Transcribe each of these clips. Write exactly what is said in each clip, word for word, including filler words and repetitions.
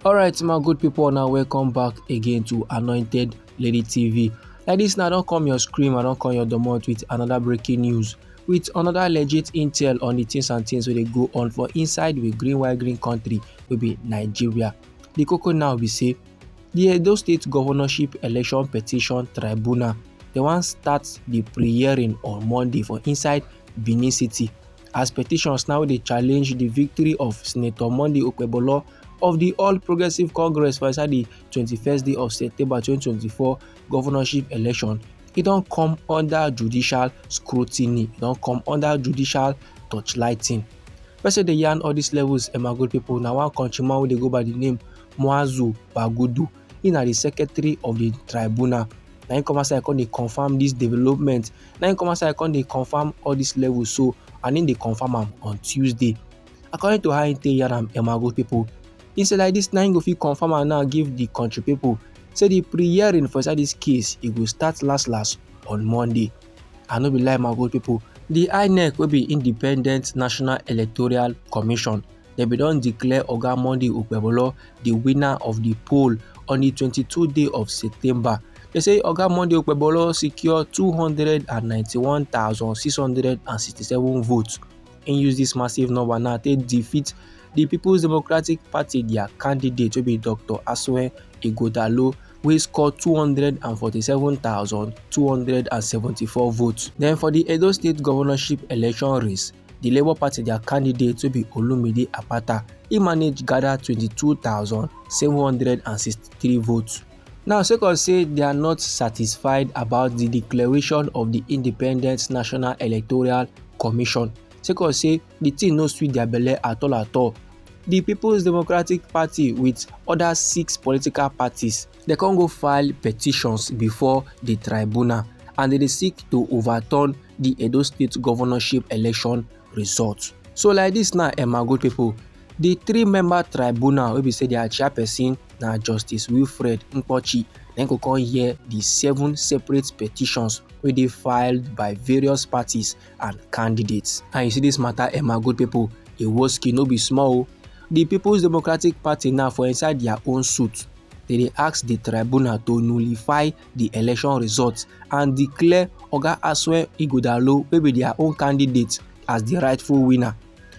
Alright, my good people, now welcome back again to Anointed Lady T V. Like this, now I don't come your screen, I don't come your domot with another breaking news, with another legit intel on the things and things wey dey go on for inside with green white green country wey be Nigeria. The koko now be say the Edo State Governorship Election Petition Tribunal, they wan start the pre-hearing on Monday for inside Benin City, as petitions now dey challenge the victory of Senator Monday Okpebholo of the All Progressive Congress for inside the twenty-first day of September twenty twenty-four governorship election. E don come under judicial scrutiny, e don come under judicial torchlighting. Person dey yarn all these levels, eh, my good people, na one countryman wey dey go by the name Muazu Bagudu. He na the secretary of the tribunal. Na him come outside come dey confirm this development. Na him come outside come dey confirm all these levels so, and him dey confirm am on Tuesday. According to how him take yarn am, eh, my good people, he say like this, na him go fit confirm am now give the country people. Say the pre-hearing for inside this case, e go start last last on Monday. I no be lie, my good people. The INEC, wey be Independent National Electoral Commission, dem bin don declare Oga Monday Okpebholo the winner of the poll on the twenty-two day of September. They say Oga Monday Okpebholo secure two hundred and ninety-one thousand six hundred and sixty-seven votes. He use this massive number now take defeat the People's Democratic Party, their candidate wey be Doctor Asue Ighodalo, wey score two hundred and forty-seven thousand two hundred and seventy-four votes. Then for the Edo State governorship election race, the Labour Party, their candidate wey be Olumide Apata, he manage gather twenty-two thousand seven hundred and sixty-three votes. Now, sake of say they are not satisfied about the declaration of the Independent National Electoral Commission, sake of say the thing no sweet their belle at all at all, the People's Democratic Party with other six political parties, they can go file petitions before the tribunal, and they dey seek to overturn the Edo State governorship election result. So like this now, eh, my good people, the three-member tribunal wey be say their chairperson na Justice Wilfred Nkpochi, then go come hear the seven separate petitions wey dey filed by various parties and candidates. And you see this matter, eh, my good people, e worst, e no be small o. The People's Democratic Party now for inside their own suit, they dey ask the tribunal to nullify the election results and declare Oga Asue Ighodalo, wey be their own candidate, as the rightful winner.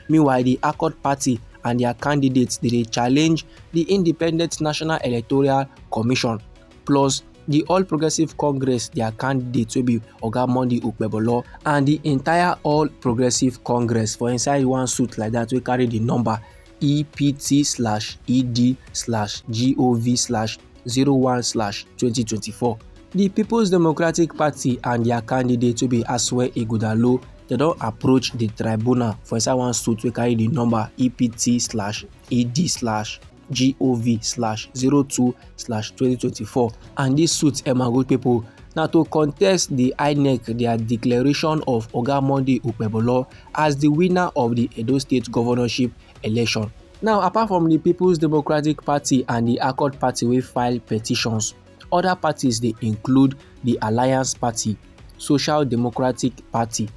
Meanwhile, the Accord Party and their candidates, they dey challenge the Independent National Electoral Commission, plus the All Progressive Congress, their candidate wey be Oga Monday Okpebholo, and the entire All Progressive Congress for inside one suit like that wey carry the number E P T slash E D slash G O V slash zero one slash twenty twenty-four. The People's Democratic Party and their candidate wey be Asue Ighodalo, they don approach the tribunal for inside one suit wey carry the number E P T slash E D slash G O V slash zero two slash twenty twenty-four. And this suit, eh, my good people, na to contest the INEC, their declaration of Oga Monday Okpebholo as the winner of the Edo State governorship election. Now, apart from the People's Democratic Party and the Accord Party wey file petitions, other parties dey include the Alliance Party, Social Democratic Party,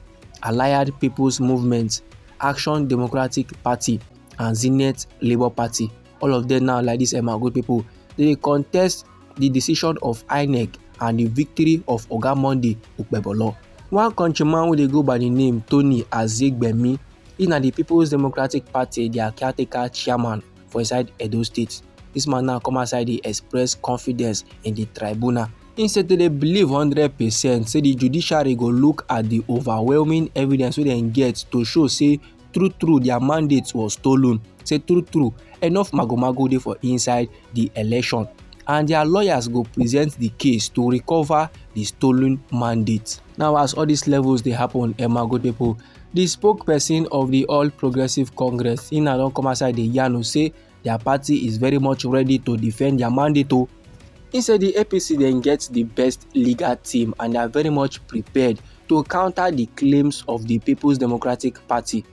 Allied People's Movement, Action Democratic Party, and Zenith Labour Party. All of them now, like this, eh, my good people, they dey contest the decision of INEC and the victory of Oga Monday Okpebholo. One countryman wey dey go by the name Tony Azegbemi, he na the People's Democratic Party, their caretaker chairman for inside Edo State. This man now come outside dey express confidence in the tribunal. He say they dey believe hundred percent say the judiciary go look at the overwhelming evidence wey dem get to show say true true their mandate was stolen. Say true true, enough magomago dey for inside the election, and their lawyers go present the case to recover the stolen mandate. Now, as all these levels dey happen, eh, my good people, the spokesperson of the All Progressive Congress, he na don come outside dey yarn o say their party is very much ready to defend their mandate o. He say the A P C then get the best legal team and they are very much prepared to counter the claims of the People's Democratic Party.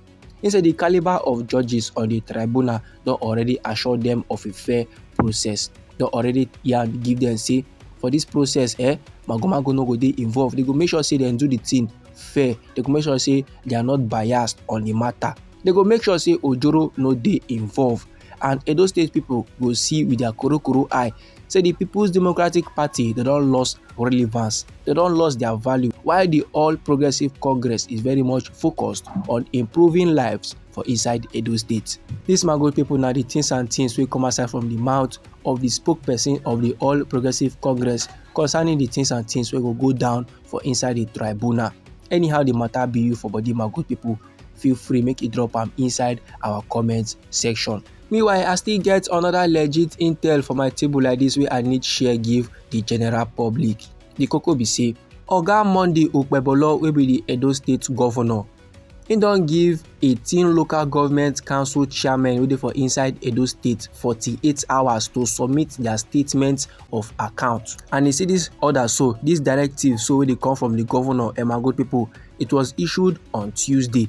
He say the caliber of judges on the tribunal don already assure them of a fair process. Don already yarn give them say for this process, eh, magomago no go dey involved. They go make sure say dem do the thing fair. They go make sure say they are not biased on the matter. They go make sure say ojoro no dey involved. and Edo State people go see with their korokoro eye say the People's Democratic Party, they don lost relevance, they don lost their value, while the All Progressive Congress is very much focused on improving lives for inside Edo State. This, my good people, na the things and things wey come aside from the mouth of the spokesperson of the All Progressive Congress concerning the things and things wey go go down for inside the tribunal. Anyhow the matter be you for body, my good people, feel free make you drop am inside our comment section. Meanwhile, I still get another legit intel for my table like this wey I need share give the general public. The koko be say, Oga Monday Okpebholo, wey be the Edo State governor, he don give eighteen local government council chairmen wey dey for inside Edo State forty-eight hours to submit their statements of account. And you see this order so, this directive so wey dey come from the governor, eh, my good people, it was issued on Tuesday.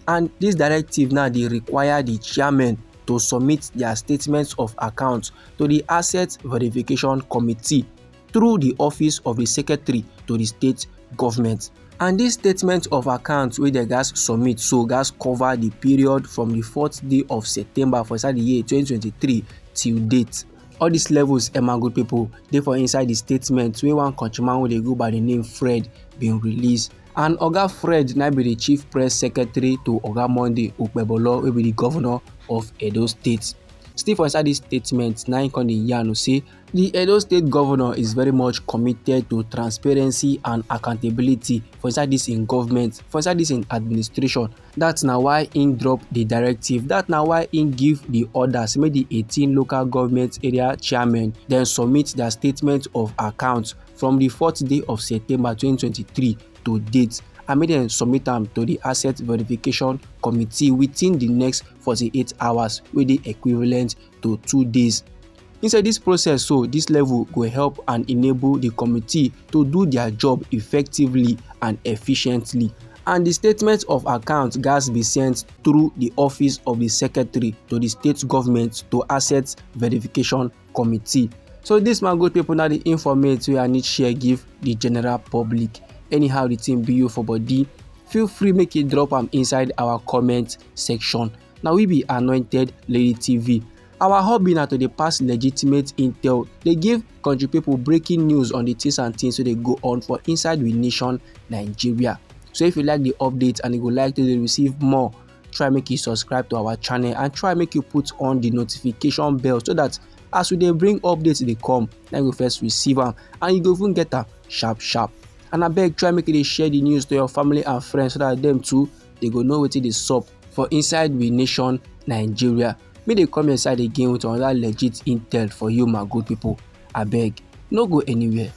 And this directive now dey require the chairmen to submit their statements of account to the Asset Verification Committee through the office of the secretary to the state government. And this statement of account wey dem gas submit so gas cover the period from the fourth day of September for inside the year twenty twenty-three till date. All these levels, eh, my good people, dey for inside the statement wey one countryman wey dey go by the name Fred bin release. And Oga Fred na be the chief press secretary to Oga Monday Okpebholo, wey be the governor of Edo State. Still for inside this statement, na him come dey yarn say the Edo State governor is very much committed to transparency and accountability for inside this in government, for inside this in administration. That na why he drop the directive. That na why he give the orders make the eighteen local government area chairmen then submit their statement of account from the fourth day of September twenty twenty-three to date, and make dem submit am to the Asset Verification Committee within the next forty-eight hours, wey dey equivalent to two days. Inside this process so, this level go help and enable the committee to do their job effectively and efficiently. And the statement of account gas be sent through the office of the secretary to the state government to Asset Verification Committee. So this, my good people, na the informate wey I need share give the general public. Anyhow the thing be you for body, feel free make you drop am inside our comment section. Na we be Anointed Lady T V. Our hobby na to dey pass legitimate intel, dey give country people breaking news on the things and things wey dey go on for inside we nation, Nigeria. So if you like the update and you go like to dey receive more, try make you subscribe to our channel and try make you put on the notification bell so that as we dey bring updates dey come, na you go first receive am and you go even get am sharp sharp. And abeg, try make you dey share the news to your family and friends so that dem too, they go know wetin dey sup for inside we nation, Nigeria. Make dey come inside again with another legit intel for you, my good people. Abeg, no go anywhere.